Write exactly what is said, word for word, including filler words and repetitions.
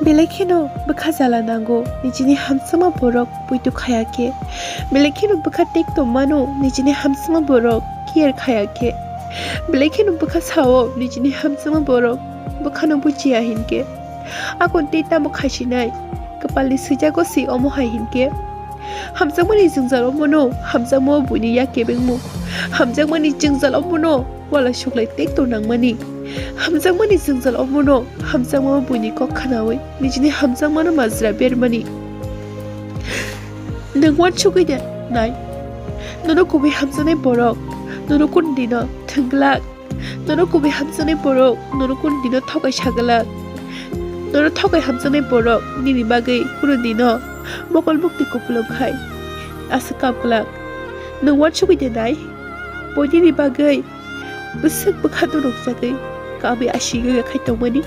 Belai kheno bwkha jala nango nijini hamjakma borok poito khaya khe. Belai kheno bwkha tekto mano nijini hamjakma borok care khaya khe. Belai kheno bwkha sao nijini hamjakma borok bwkhano bujiya hinkhe. Akon tei tamo khaisinai, kwpalni swijago se omo hai hinkhe. Hamjakmani jwngjal omono hamjakma buini yak kebengmung. Hamjakmani jwngjal omono wala suklai tekto nangmani. Hamjakmani jwngjal omono hamjakma buini kok khnaui nijini hamjakmano majra bermani. Nwng uansugwi de nai. Nono kubui hamjaknai borok nono kunu dino thwngglak. Nono kubui hamjaknai borok nono kunu dino thokai saglak. Nono thokai hamjaknai borok nini bagwi kunu dino mokol mukti kupulung khai aswk kapglak. Nwng uansugwi de nai. Bo nini bagwi bwswk bwkha norok jagwi kabwi asigwi khai tongmani.